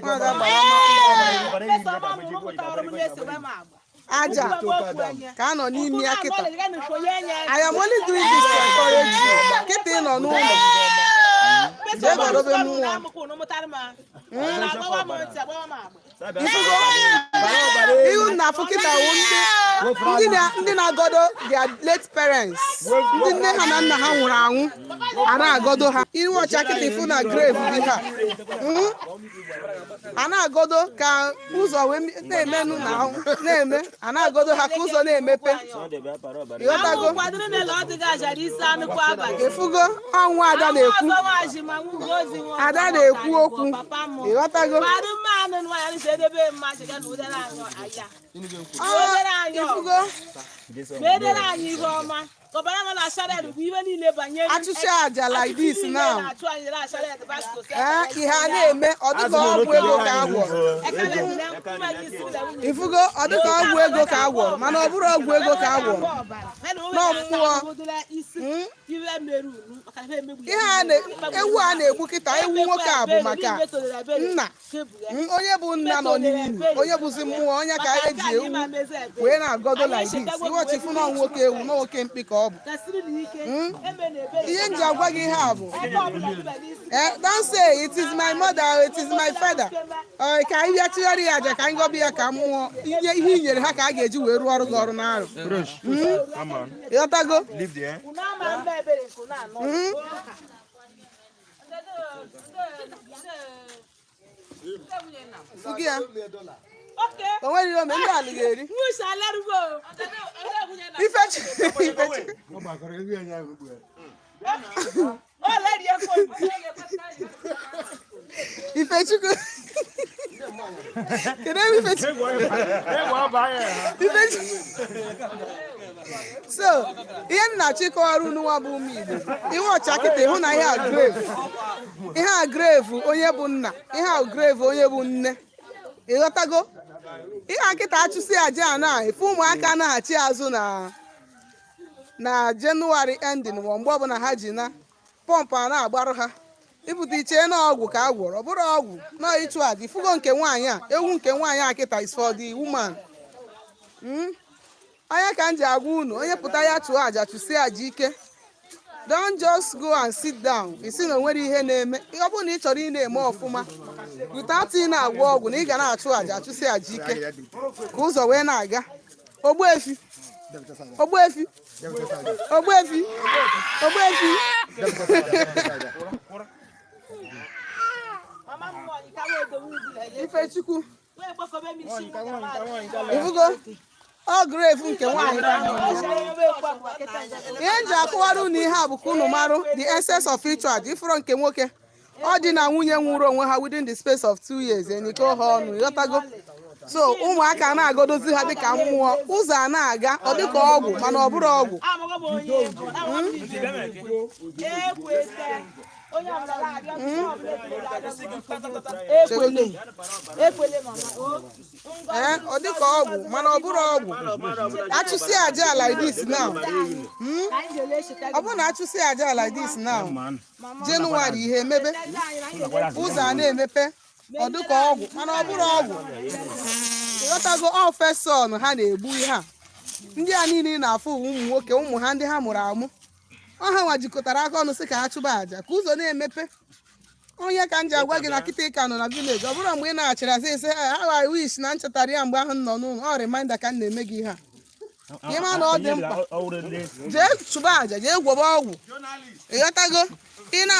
Nwada Aja ka a nọ n'ime ya kịta. I am only doing this to encourage you. Kịta ị nọ n'ụlọ, jee gọdobe mmụọ. Ihu na afụ kịta wụ ndị na-agọdo their late parents, ndị nne ha na nna ha nwụrụ anwụ, a na-agọdo ha. Ihu ọcha kịta, ịfụ na grave dị ha. A na-agọdo ka ụzọ wee na-emenụ na na-eme, a na-agọdo ha ka ụzọ na-emepe. Ịghọtago? Ịfụgo ọnwụ ada na-ekwu, ada na-ekwu okwu. Ịghọtago? Ịfụgo? Achụcha aja like this now, ee, ihe a na-eme, ọ dịka ọgwụ ego ka a gwọrọ. Ifugo? Ọ dịka ọgwụ ego ka a gwọrọ, mana ọ bụrụ ọgwụ ego ka a gwọrọ nọ mmụọ. Ihe a ewu a na-egbu kịta, ewu nwoke a, bụ maka nna. Onye bụ nna nọ n'ili, onye bụzi mmụọ, onye ka eji ewu wee na-agọdo like this. Iwọchifu na nwoke ewu na oke mkpi ka ọ bụ. Ihe m ji agwa gị ihe a bụ, don't say it is my mother, it is my father, ka anyị bịa chigharị ya aja, ka anyị gọba ya, ka mmụọ ihe ihe i nyere ha ka a ga-eji wee rụọ ọrụ gị ọrụ n'arụ. Ịghọtago? Fugi ya. O nwere ihe ome ndị alị ga-eri. Ifechi Ifechi. Ifechukwu. Kedu ebe Ifechukwu? Ifechukwu. So ihe m na-achọ ịkọwara unu nwa bụ ụmụ Igbo, ihe ọcha kịta, ịhụ na ihe a grave, ihe a grave onye bụ nna, ihe a grave onye bụ nne. Ịghọtago? Ihe a kịta, achụsị aja a na efe ụmụaka na-achị azụ na January ending, ma mgbe ọbụla ha ji na pọmpụ a na-agbarụ ha ịpụta iche na ọgwụ ka a gwọrọ. Ọ bụrụ ọgwụ na ịchụ aja. Ifugo nke nwaanyị a, ewu nke nwaanyị a kịta is for the woman. Onye ka m ji agwa unu, onye pụta ya chụọ aja, chụsie aja ike. Don't just go and sit down, isi na onwere ihe na-eme. Ọ bụrụ na ị chọrọ ị na-eme ọfụma without ị na-agwọ ọgwụ, na ị ga na-achụ aja, achụsi aja ike ka ụzọ wee na-aga. Ogbuefi, ogbuefi, ogbuefi, ogbuefi. Ifechukwu, ifugo ọ grave nke nwaanyị ka nọ na ya. Ihe m ji akọwara unu ihe a bụ ka unu marụ the essence of ịchụ aja. Ifuru nke nwoke, ọ dị na nwunye nwụrụ onwe ha within the space of 2 years, enyiko ha ọnụ. Ịghọtago? So ụmụaka na-agodozi ha dịka mmụọ, ụzọ a na-aga, ọ dịka ọgwụ, mana ọ bụrụ ọgwụ. Ee, ọ dịka ọgwụ, mana ọ bụrụ ọgwụ. Achụsị aja like this now. Ọ bụrụ na achụsị aja like this now, January ihe emebe, ụzọ a na-emepe, ọ dịka ọgwụ, mana ọ bụrụ ọgwụ. Ịghọtago? Ọ first son ha na-egbu ihe a. Ndị a niile ị na-afụ ụmụ nwoke, ụmụ ha ndị ha mụrụ amụ, ọ ha nwa jikọtara aka ọnụ sị ka ha chụba àjà ka ụzọ na-emepe. Onye ka m ji agwa gị na kịta ị ka nọ na village, ọ bụrụ mgbe ị na-achịrị asị sị, "How I wish na m chetara ya mgbe ahụ m nọ n'ụlọ." Ọ reminder ka m na-eme gị ihe a ka ị ma na ọ dị mkpa. Jee chụba àjà, jee gwọba ọgwụ. Ịghọtago? Ị na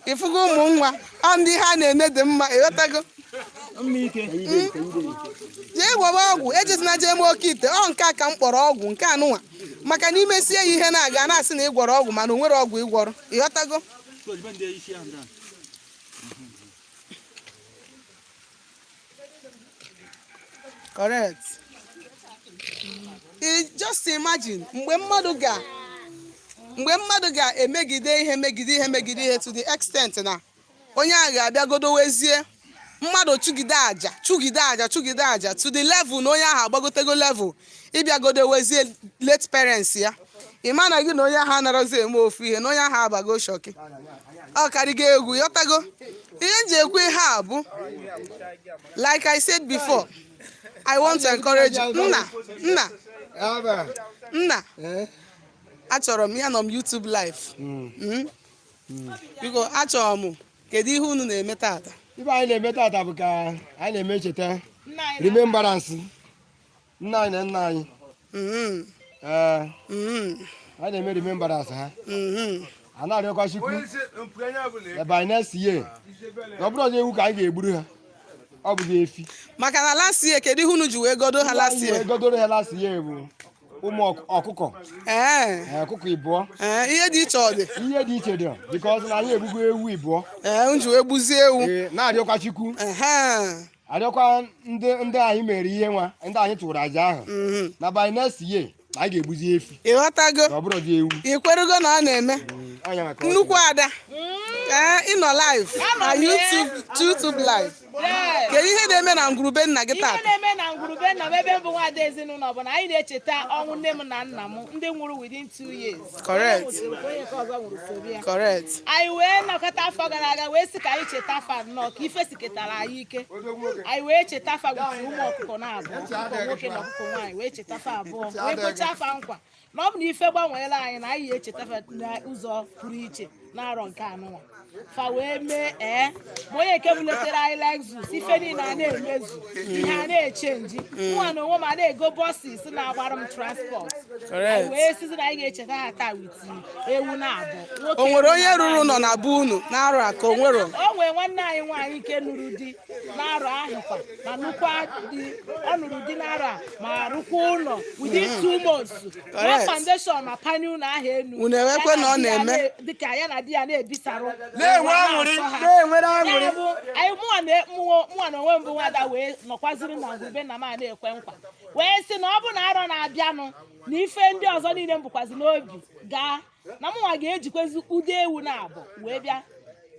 ịfụgo ụmụ nwa ọ ndị ha na-eme dị mma. Ịghọtago? Jee gwọba ọgwụ, ejezina jee mee oke ite. Ọ nke a ka m kpọrọ ọgwụ nke anụnwa, maka na imesie ya ihe na-aga na-asị na ị gwọrọ ọgwụ, mana o nwere ọgwụ ị gwọrọ. Ịghọtago? Correct. Just imagine mgbe mmadụ ga-emegide ihe, megide ihe, megide ihe to the extent na onye ahụ ga-abịagodowezie mmadụ chụgide aja, chụgide aja, chụgide aja to the level na onye ahụ agbagotego level ịbịagodowezie late parents ya. Ị ma na gị na onye ahụ anarozi eme ofu ihe, na onye ahụ abago shoki. Ọ karịgo egwu, yọtago. Ihe m ji ekwu ihe a bụ, like I said before, I want to encourage nna, nna, nna. Achọrọ m ya nọ m YouTube live. Biko, achọrọ m, kedu ihe unu na-eme tata? Ibe anyị na-eme tata bụ ka anyị na-eme ncheta, remembrance nna anyị na nna anyị. Ee, anyị na-eme remembrance ha. A na-arịọkwa Chukwu na by next year, na ọ bụrụ ọzọ ewu ka anyị ga-egburu ha, ọ bụzi efi. Maka na last year, kedu ihe unu ji wee godo ha last year? Anyị godoro ha last year bụ ụmụ ọkụkọ. Ee, ọkụkọ ịbụọ. Ee, ihe dị iche ọ dị? Ihe dị iche dị because na anyị egbugo ewu ịbụọ. Ee, unu ji wee gbuzie ewu. Ee, na-arịọkwa Chukwu, arịọkwa ndị anyị mere ihe nwa, ndị anyị tụrụ aja ahụ, na by next year na anyị ga-egbuzi efi. Ịghọtago? Na ọ bụrụ dị ewu. Ị kwerugo na ọ na-eme? Ọnya maka ọ dị. Nnukwu ada, ee, ịnọ live na YouTube live. Kedu ihe na-eme na ngwurube nna gị Ihe tata? na-eme na ngwurube nna m, ebe m bụ nwada ezinụlọ, bụ na anyị na-echeta ọnwụ nne m na nna m, ndị nwụrụ within 2 years. Correct. Onye nwụrụ, onye nke ọzọ nwụrụ soro ya. Anyị wee nọkọta afọ gara aga wee sị ka anyị cheta afa nnọọ ka ife siketara anyị ike. Anyị wee cheta afa with ụmụ ọkụkọ na abụọ, ọkụkọ nwoke na ọkụkọ nwaanyị, wee cheta afa abụọ, wee kwecha afa nkwa na ọ bụ na ife gbanweela anyị, na anyị ga-echeta fa n'ụzọ pụrụ iche n'arọ nke anụnwa. Fa wee mee, ee, ma onye nke buletere anyị Lexus, ife niile a na-emezu, ihe a na-echange. Nwa na onwe m a na-ego buses na-agbara m transport. Anyị wee sizi na anyị ga-echeta ha taa with ewu na abụọ, nwoke O nwere onye na ruru nwaanyị. Nọ na be unu na-arụ aka, o nwere? O nwee nwanne anyị nwaanyị nke nụrụ di n'arọ ahụ kwa, ma nụkwa di, ọ nụrụ di n'arọ a ma rụkwa ụlọ within 2 months, ma foundation ma pani ụlọ ahụ enu. Unu enwekwe Ya na ọ di ya na-eme? Dịka ya na di ya na-ebisarụ Na-enwe ụwa aṅụrị, na-asọ ha. na-enwere aṅụrị. Ya bụ, anyị mụnwa na onwe m bụ nwada wee nọkwaziri na ngwurube nna m a na-ekwe nkwa, wee sị na ọ bụ na arọ na-abịanụ, na ife ndị ọzọ niile m bụkwazi n'obi gaa, na mụnwa ga-ejikwezi ụdị ewu na abụ wee bịa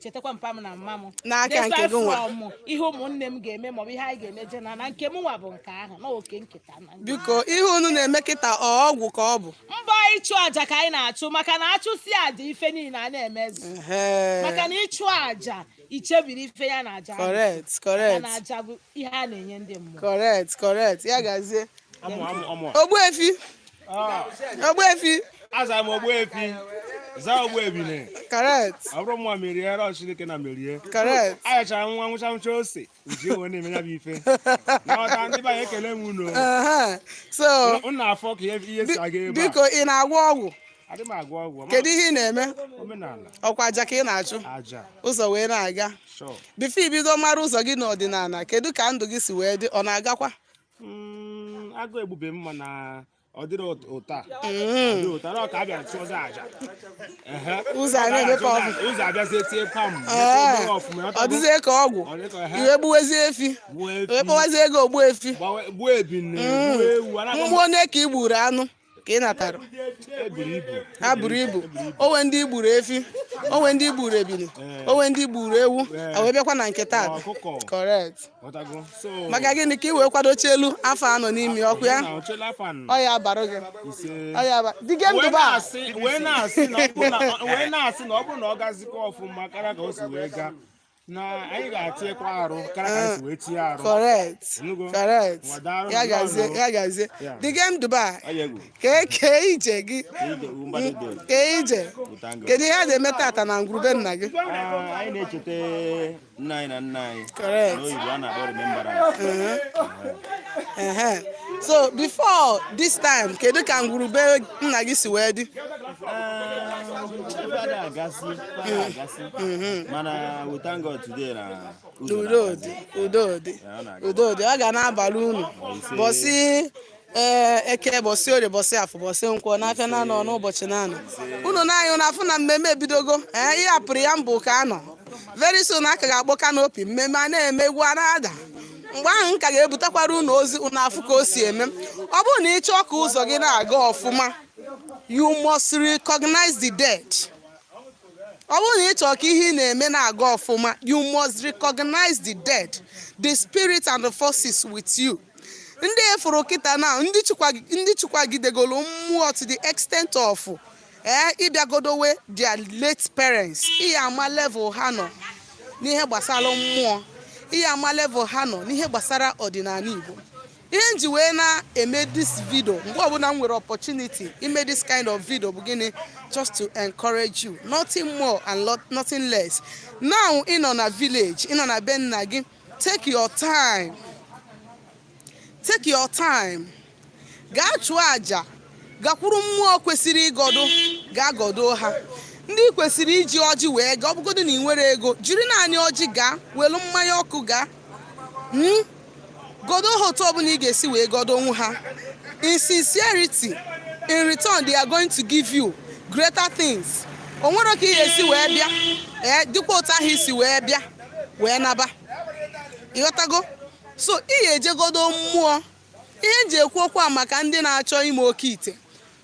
chetakwa mpa m na mma m. N'aka nke Despite gị nwa. from ihe ụmụnne m ga-eme maọbụ ihe anyị ga-eme je na nke m nwa bụ nke ahụ na oke nketa na ndị. Biko, ihe unu na-eme kịta, ọ ọgwụ ka ọ bụ? Mbọ ịchụ àjà ka anyị na-achụ, maka na achụsi àjà, ife niile a na-emezu. Maka na ịchụ àjà, ichebiri ife ya na àjà ahụ. Maka na àjà bụ ihe a na-enye ndị mmụọ. Correct, ya gazie. Amụ amụ amụ. Ogbuefi, ogbuefi. Aza m Ogbuefi, zaa Ogbuebine. Ọ bụrụ mma merie, rọ Chineke na merie. Anyachara nwa nwụcha nwụcha ose nji wee na-eme ya bụ ife na ọta. Ndị be anyị, ekele m unu. So unu afọ ka ihe si aga ebe a. Biko, ị na-agwọ ọgwụ? Adị m agwọ ọgwụ. Kedu ihe ị na-eme? Omenala. Ọkwa aja ka ị na-achụ? Aja. Ụzọ wee na-aga? Sure. Before ibido mara ụzọ gị n'ọdịnala, kedu ka ndụ gị si wee dị? Ọ na-agakwa? Agụ egbube mma na ọ dịrị ụta, ọ dịrị ụta ọ ka a bịara chụọzi aja. Ehe. Ụzọ a na-emepe ọfụma. Ụzọ abịazie tie pam. Ee. Ọfụma. Ọ dịzie ka ọgwụ. Ọ dị ka ehe. Iwe gbuwezie efi? Gbuo efi. Wee kpọwazie ego ogbu efi? Gbuo ebine, gbuo ewu a na-akpọ. Mmụọ onye ka i gburu anụ ka ị natara? Eburu ibu. Ha buru ibu. Onwe ndị gburu efi, onwe ndị gburu ebini, onwe ndị gburu ewu, a wee bịakwa na nke taa. Ọkụkọ. Correct. Ghọtago? So Maka gịnị? Ka ị wee kwadochi elu afọ anọ n'ime ọkụ ya. Na ochela fan. Ọ ya barụ gị. Ise. Ọ ya ba dike. Wee Ndụba. na-asị na ọ bụrụ na ọ gazikwa ọfụma karịa ka o si wee gaa, na anyị ga-atinyekwa arụ karịa ka anyị si wee tinye arụ. Enugo? Correct. Wadarụ Ya nnọọ gazie. nụ. Ya gazie. Ya. Dike ndụba, kee kee ije gị, kee ije. Kedu ihe a na-eme tata na ngwurube nna gị? Ah, anyị na-echeta nna anyị na nna anyị. N'oyibo a na-akpọ remembrance. Ehe. So before this time, kedu ka ngwurube nna gị si wee dị? Ebe a na-agasị, ebe a na-agasị, mana we thank God today na ụzọ Udo na-agazi. dị, udo dị. Ya, ọ na-aga. Udo dị. Ọ ga na-abalị unu bọsị, ee, Eke, bọsị Orie, bọsị Afọ, bọsị Nkwọ, n'afịa na-anọ n'ụbọchị na-anọ unu na-anya unu afụ na mmemme ebidogo. Ee, ihe apụrụ ya mbụ ka anọ. Very soon aka ga-akpọ canopy, mmemme a na-eme, egwu a na-ada. Mgbe ahụ m ka ga-ebutakwara unu ozi, unu afụ ka o si eme. Ọ bụrụ na ị chọọ ka ụzọ gị na-aga ọfụma, you must recognize the dead. Ọ bụrụ na ị chọrọ ka ihe ị na-eme na-aga ọfụma, you must recognize the dead, the spirit and the forces with you. Ndị efuru kịta na ndị chụkwagidegolu mmụọ to the extent of Ee, ịbịagodowe their late parents, ihe ama level ha nọ n'ihe gbasara mmụọ, ihe ama level ha nọ n'ihe gbasara ọdịnala Igbo. Ihe m ji wee na-eme this video mgbe ọbụla m nwere opportunity ime this kind of video bụ gịnị? Just to encourage you, nothing more and nothing less. Now ị nọ na village, ị nọ na be nna gị, take your time, take your time, gaa chụọ àjà, gakwuru mmụọ kwesịrị ịgọdo, gaa gọdo ha. Ndị kwesịrị iji ọjị wee gaa, ọ bụgodo na ị nwere ego, jiri naanị ọjị gaa, welu mmanya ọkụ gaa, Godo ha otu ọbụla ị ga-esi wee godonwu ha in sincerity. In return, they are going to give you greater things. O nwere ka ị ga-esi wee bịa, ee, dịkwa otu ahụ isi wee bịa wee naba. Ịghọtago? So ị ga-ejegodo mmụọ. Ihe m ji ekwu okwu a maka ndị na-achọ ime oke ite: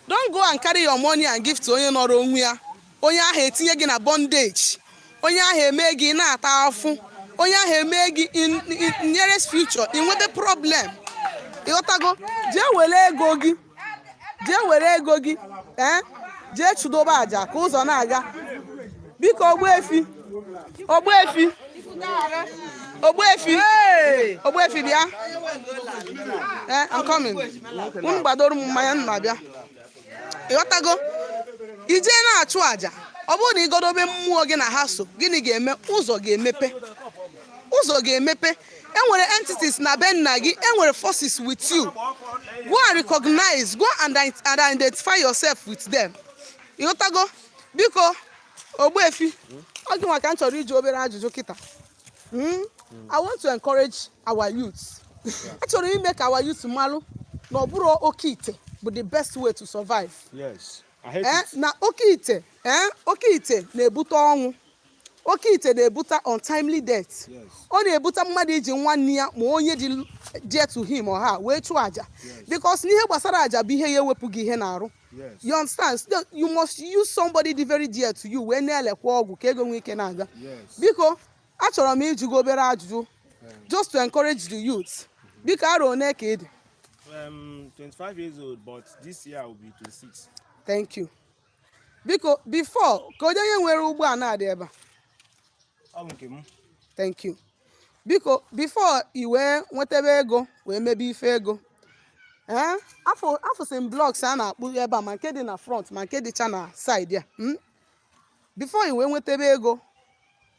don't go and carry your money and give to onye nọrọ onwe ya. Onye ahụ etinye gị na bondage, onye ahụ eme gị na-ata afụ, onye ahụ eme gị in nearest future ị nwebe problem. Ịghọtago? Jee were ego gị, jee were ego gị, ee, jee chụdobe àjà ka ụzọ na-aga. Biko, Ogbuefi, Ogbuefi, Ogbuefi, Ogbuefi, bịa. Ee, I'm coming. Unu gbadoro m mmanya m na-abịa. Ịghọtago? Ijee na-achụ àjà, ọ bụrụ na ịgodobe mmụọ gị na ha so, gịnị ga-eme? Ụzọ ga-emepe, ụzọ ga-emepe. Enwere entities na be nna gị, enwere forces with you. Go and recognize, go and identify yourself with them. Ịghọtago? Biko, Ogbuefi, ọ gị nwa ka m chọrọ iji obere ajụjụ kịta. I want to encourage our youth. Achọrọ ime ka our youth malụ na ọ bụrụ oke ite bụ the best way to survive. Yes. I hate Eh, it. na oke ite, eh, oke ite na-ebute ọnwụ, oke ite na-ebute untimely death. Ọ na-ebute mmadụ iji nwanne ya ma onye dị dear to him or her wee chụọ àjà, because n'ihe gbasara àjà bụ ihe ya ewepụ gị ihe na-arụ. You understand? So you must use somebody dị very dear to you wee na-elekwa ọgwụ ka ego nwee ike na-aga. Biko, achọrọ m ịjụ gị obere ajụjụ just to encourage the youth. Biko, arọ one ka ị dị? 25 years old, but this year I will be 26. Thank you. Biko, before ka onye nwere ụgbọala dị ebe a? Ọ bụ nke m. Thank you. Biko, before i wee nwetebe ego wee mebe ife ego, ee, afọ afụsị m blocks a na-akpụ ebe a, ma nke dị na front ma nke dịcha na side ya, Before i wee nwetebe ego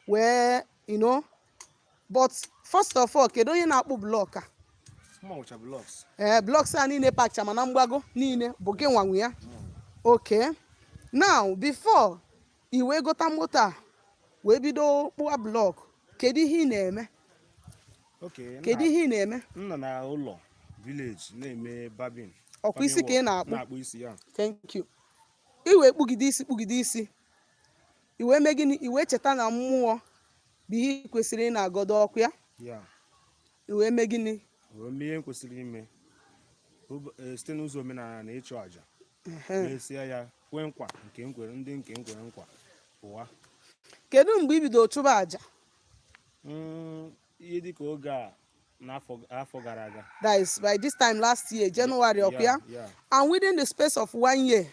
wee but first of all, kedu onye na-akpụ block a? Mma nwụcha blocks. Ee, blocks a niile pacha mana mgbago niile bụ gị nwanwe ya. Okay, now before i wee gota moto a wee bido kpụwa block, kedu ihe ị na-eme? Okay. Kedu ihe ị na-eme? M nọ na ụlọ village na-eme barbing. Ọkwa isi ka ị na-akpụ? Na-akpụ isi ya. Thank you. I wee kpugide isi, kpugide isi, i wee mee gịnị? I wee cheta na mmụọ bụ ihe ị kwesịrị ị na-agọdo ọkụ ya. Ya. I wee mee gịnị? Wee mee ihe m kwesịrị ime site n'ụzọ omenala na ịchụ àjà. Ehe. Mesie ya, kwee nkwa nke m kwere ndị nke m kwere nkwa pụwa. Kedu mgbe i bidoro chụba àjà? Ihe dịka oge a n'afọ afọ gara aga. That is by this time last year, January, ọkụ ya? Yeah. And within the space of one year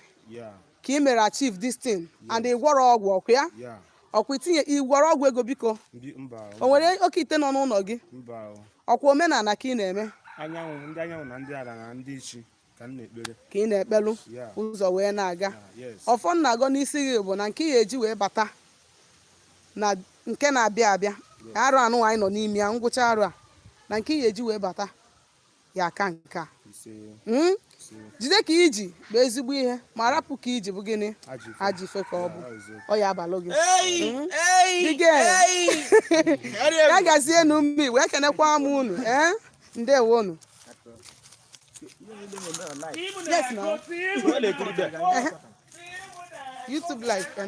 ka ị mere achieve this thing, and ị gwọrọ ọgwụ, ọkụ ya? Yeah. Ọkwa itinye ị gwọrọ ọgwụ ego? Biko. Mba. O nwere oke ite nọ n'ụlọ gị? Mba o. Ọkwa omenala ka ị na-eme? Anyanwụ, ndị anyanwụ na ndị ala na ndị ichi ka m na-ekpere. Ka ị na-ekpelu? Yeah. Ụzọ wee na-aga? Ah, yes. Ọfọ nna agọ n'isi gị bụ na nke ị ga-eji wee bata na nke na-abịa abịa, arụ anụ anyị nọ n'ime ya, ngwụcha arụ a, na nke ị ga-eji wee bata ya aka nke a. Ise. Ise. Jide ka iji bụ ezigbo ihe, ma rapụ ka iji bụ gịnị? Ajọ ife. Ajọ ife ka ọ bụ. Yeah, eziokwu. Ọ ya abalụ gị. Dike ya gazie n'ume wee kenekwa m unu. Ee, ndewonu. Yes, now. YouTube live.